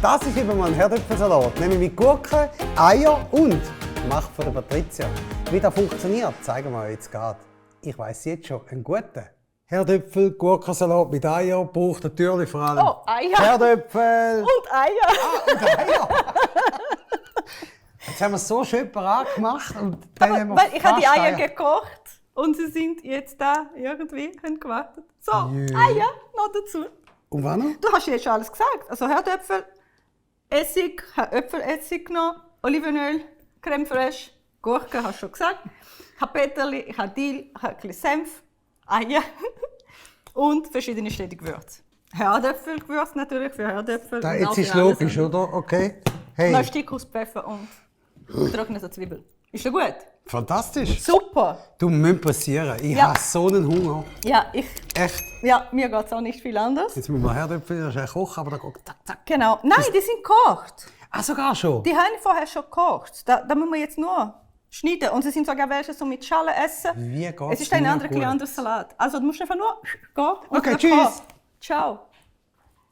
Das ist eben mal ein Herdöpfelsalat, nämlich mit Gurken, Eier und gemacht von der Patricia. Wie das funktioniert, zeigen wir euch jetzt gerade. Ich weiss jetzt schon, einen guten Herdöpfel, Gurkensalat mit Eier braucht natürlich vor allem Eier. Herdöpfel. Und Eier. Und Eier. Jetzt haben wir es so schön parat gemacht. Und dann haben wir Weil ich habe die fast Eier gekocht und sie sind jetzt da irgendwie, haben gewartet. So, Jö. Eier noch dazu. Und was noch? Du hast jetzt schon alles gesagt. Also Herdöpfel, Essig, Äpfelessig genommen, Olivenöl, Creme fraiche, Gurken hast du schon gesagt. Ich habe Peterli, ich habe Dill, ich habe ein bisschen Senf, Eier und verschiedene ständige Gewürze. Herdöpfelgewürz natürlich für Herdöpfel. Da, und jetzt auch ist für alles logisch, andere. oder? Okay. Noch Hey, ein Stück aus Pfeffer und getrocknete Zwiebel. Ist ja gut? fantastisch. Super! Du musst passieren. Ich Ja. habe so einen Hunger. Ja, Echt. mir geht es auch nicht viel anders. Jetzt müssen wir Herdöpfel schnell kochen, aber da geht zack, zack. Genau. Nein, die sind gekocht. Ah, sogar schon? Die haben vorher schon gekocht. Da müssen wir jetzt nur schneiden. Und sie sind sogar welche so mit Schale essen. Wie geht's Es ist ein mir anderer, gut? anderer Salat. Also du musst einfach nur gehen. Und Okay, dann tschüss. kommen. Ciao.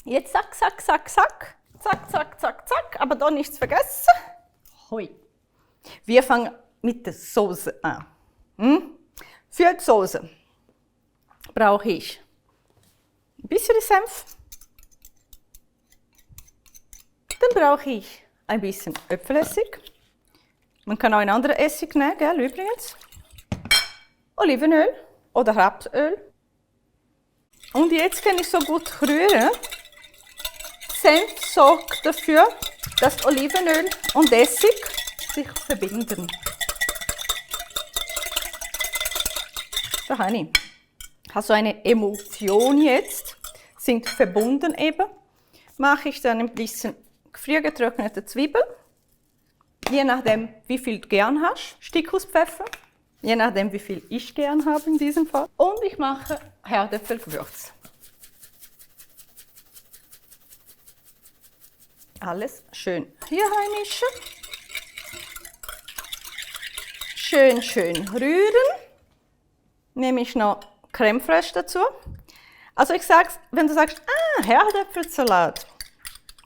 Jetzt zack, zack, zack, zack. Zack, zack, zack, zack. Aber da nichts vergessen. Hoi. Wir fangen mit der Soße an. Für die Soße brauche ich ein bisschen Senf. Dann brauche ich ein bisschen Äpfelessig. Man kann auch einen anderen Essig nehmen, gell, übrigens. Olivenöl oder Rapsöl. Und jetzt kann ich so gut rühren. Senf sorgt dafür, dass Olivenöl und Essig sich verbinden. Da habe ich. Also eine Emulsion jetzt, sind verbunden eben. Mache ich dann ein bisschen gefriergetrocknete Zwiebel. Je nachdem, wie viel du gern hast, Pfeffer. Je nachdem, wie viel ich gern habe in diesem Fall. Und ich mache Herdöpfelgewürz. Alles schön hier reinmischen. Schön, schön rühren. Nehme ich noch Creme fraiche dazu. Also ich sag's, wenn du sagst, Herdöpfelsalat,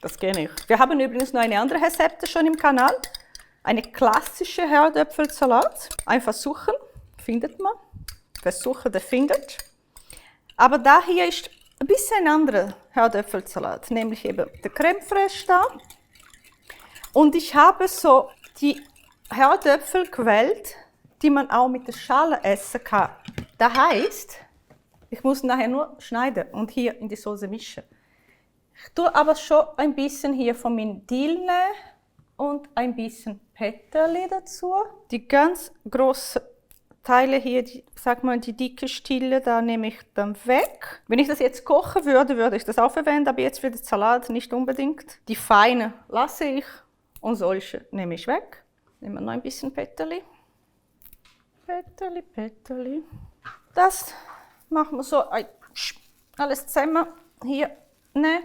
das kenne ich. Wir haben übrigens noch eine andere Rezepte schon im Kanal. Eine klassische Herdöpfelsalat. Einfach suchen, findet man. Wer sucht, der findet. Aber da hier ist ein bisschen ein anderer Herdöpfelsalat, nämlich eben der Creme fraiche da. Und ich habe so die Herdöpfel gewählt, die man auch mit der Schale essen kann. Das heisst, ich muss nachher nur schneiden und hier in die Soße mischen. Ich tue aber schon ein bisschen hier von meinem Dill nehmen und ein bisschen Peterli dazu. Die ganz großen Teile hier, die dicke Stille, da nehme ich dann weg. Wenn ich das jetzt kochen würde, würde ich das auch verwenden, aber jetzt für den Salat nicht unbedingt. Die feinen lasse ich und solche nehme ich weg. Nehmen wir noch ein bisschen Peterli. Peterli. Das machen wir so alles zusammen hier nehmen.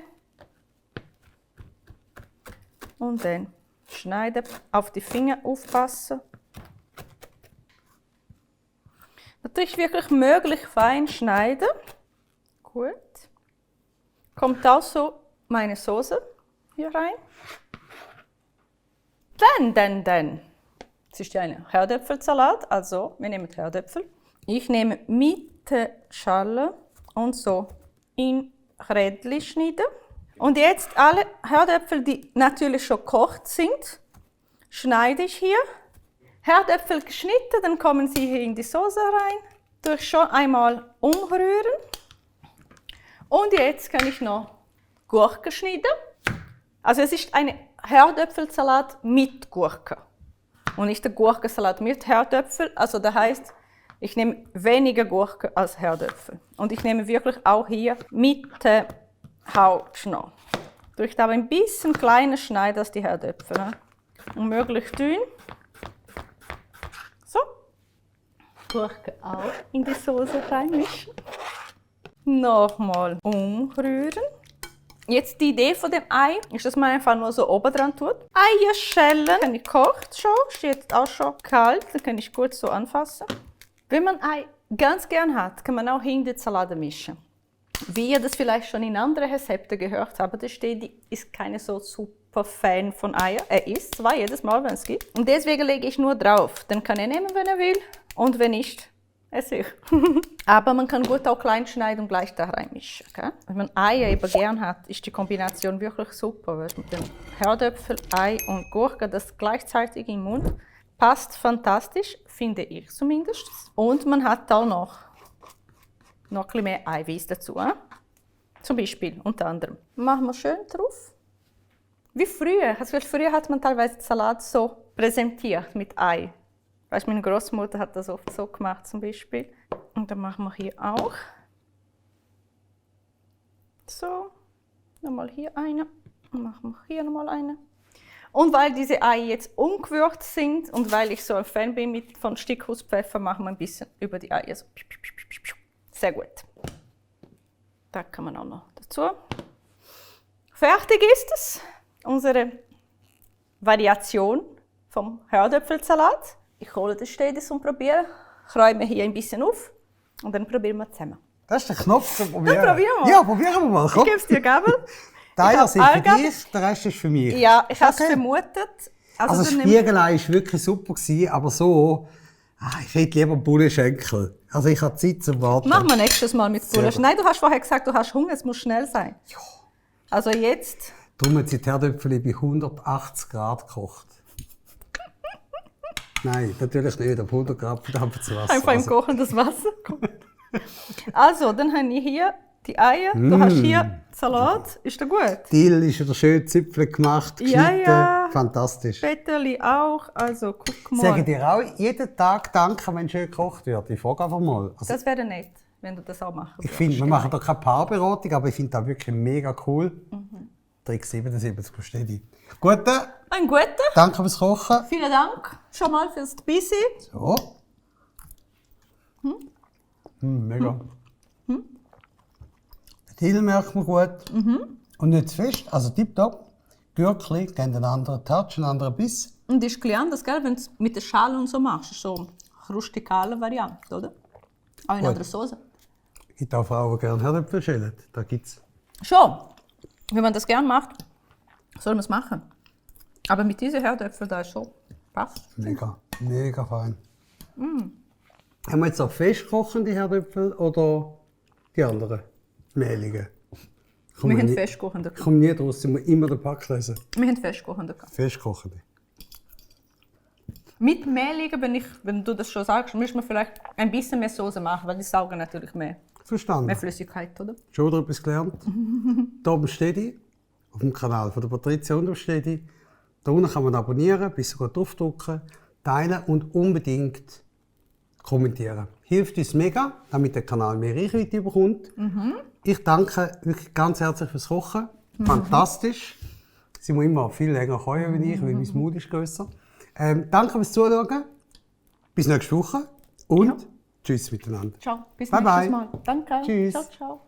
Und dann schneiden, auf die Finger aufpassen. Natürlich wirklich möglich fein schneiden. Gut. Kommt auch so meine Soße hier rein. Dann. Es ist ja ein Herdöpfelsalat, also wir nehmen Herdöpfel. Ich nehme mit der Schale und so in Rädchen schneiden. Und jetzt alle Herdöpfel, die natürlich schon gekocht sind, schneide ich hier. Herdöpfel geschnitten, dann kommen sie hier in die Soße rein. Durch schon einmal umrühren. Und jetzt kann ich noch Gurken schneiden. Also es ist ein Herdöpfelsalat mit Gurken. Und nicht der Gurkensalat mit Herdöpfel. Also das heisst, ich nehme weniger Gurken als Herdöpfel. Und ich nehme wirklich auch hier mit der Haut noch. Durch aber ein bisschen kleiner schneiden als die Herdöpfel. Ne? Und möglichst dünn. So. Gurken auch in die Soße reinmischen. Nochmal umrühren. Jetzt die Idee von dem Ei ist, dass man einfach nur so oben dran tut. Eierschellen, wenn ich kocht schon, steht jetzt auch schon kalt, dann kann ich gut so anfassen. Wenn man Ei ganz gern hat, kann man auch in die Salate mischen. wie ihr das vielleicht schon in anderen Rezepten gehört habt, der Stedi ist keine so super Fan von Eier. Er isst zwar jedes Mal, wenn es gibt. Und deswegen lege ich nur drauf. Den kann er nehmen, wenn er will. Und wenn nicht, esse ich. Aber man kann gut auch klein schneiden und gleich da reinmischen. Okay? Wenn man Eier eben gern hat, ist die Kombination wirklich super. Weil mit dem Herdöpfel, Ei und Gurke, das gleichzeitig im Mund, passt fantastisch, finde ich zumindest. Und man hat auch noch ein bisschen mehr Eiweiß dazu. Zum Beispiel, unter anderem. Machen wir schön drauf. Wie früher. Also früher hat man teilweise Salat so präsentiert mit Ei. Weißt, meine Großmutter hat das oft so gemacht zum Beispiel. Und dann machen wir hier auch. So, nochmal hier eine. Und machen wir hier nochmal eine. Und weil diese Eier jetzt ungewürzt sind und weil ich so ein Fan bin von Stickhauspfeffer, machen wir ein bisschen über die Eier so. Sehr gut. Da kann man auch noch dazu. Fertig ist es. Unsere Variation vom Herdöpfelsalat. Ich hole den Stedis und probiere. Ich räume hier ein bisschen auf und dann probieren wir zusammen. Das ist der Knopf zum Probieren. Dann probieren wir. Ja, probieren wir mal. Komm. Ich gebe es dir, Gabel. Die Eier sind für Eier. dich, der Rest ist für mich. Ja, ich habe es Okay. vermutet. Also das dann Spiegelei war wirklich super, aber so, ich hätte lieber Bullenschenkel. Also ich habe Zeit zum Warten. machen wir nächstes Mal mit Sehr Gulasch. gut. Nein, du hast vorher gesagt, du hast Hunger, es muss schnell sein. Ja. Also jetzt. Darum hat sie die Herdöpfel bei 180 Grad gekocht. Nein, natürlich nicht, auf 100 Grad verdampft das Wasser. Einfach im Also, kochendes Wasser. Also, dann habe ich hier die Eier. Du hast hier Salat. Ist der gut? Dill ist wieder schön Zipfel gemacht, Ja, geschnitten. ja. Fantastisch. Betterli auch. Also, guck mal. Sage dir auch jeden Tag Danke, wenn schön gekocht wird. Ich frage einfach mal. Also, Das wäre nett, wenn du das auch machen ich würdest. finde, wir machen da keine Paarberatung, aber ich finde das wirklich mega cool. Trick 77, verstehe ich. Gut, Ein guter. danke fürs Kochen. Vielen Dank schon mal fürs Dabeisein. So. Mega. Die Dill merkt man gut. Und nicht zu fest, also tipptopp. Gürkli geben einen anderen Touch, einen anderen Biss. Und ist ein anders, gell? Wenn du es mit der Schale und so machst. Ist so eine rustikale Variante, oder? Auch in Gut. anderer Soße. Es gibt auch Frauen, die gerne Herdöpfel schälen. Da gibt's. Schon. Wenn man das gerne macht, soll man es machen. Aber mit diesen Herdöpfeln da ist schon passt. Mega, mega fein. Haben wir jetzt auch festkochende Herdöpfel oder die anderen? Mehligen? Wir haben Festkochende. Ich komme nie draus, ich muss immer den Pack lesen. Wir haben Festkochende. Festkochende. Mit Mehligen, wenn du das schon sagst, müssen wir vielleicht ein bisschen mehr Soße machen, weil die saugen natürlich mehr Verstanden. Flüssigkeit, oder? Schon wieder etwas gelernt. Da oben steht ich, auf dem Kanal von der Patricia Unterstedi. Da unten kann man abonnieren, bis sogar draufdrücken, teilen und unbedingt kommentieren. Hilft uns mega, damit der Kanal mehr Reichweite bekommt. Ich danke wirklich ganz herzlich fürs Kochen. Fantastisch. Sie muss immer viel länger kochen wie ich, weil mein Mut ist grösser. Danke fürs Zuschauen. Bis nächste Woche und tschüss miteinander. Ciao, bis Bye, nächstes bye. Mal. Danke. Tschüss. Ciao, ciao.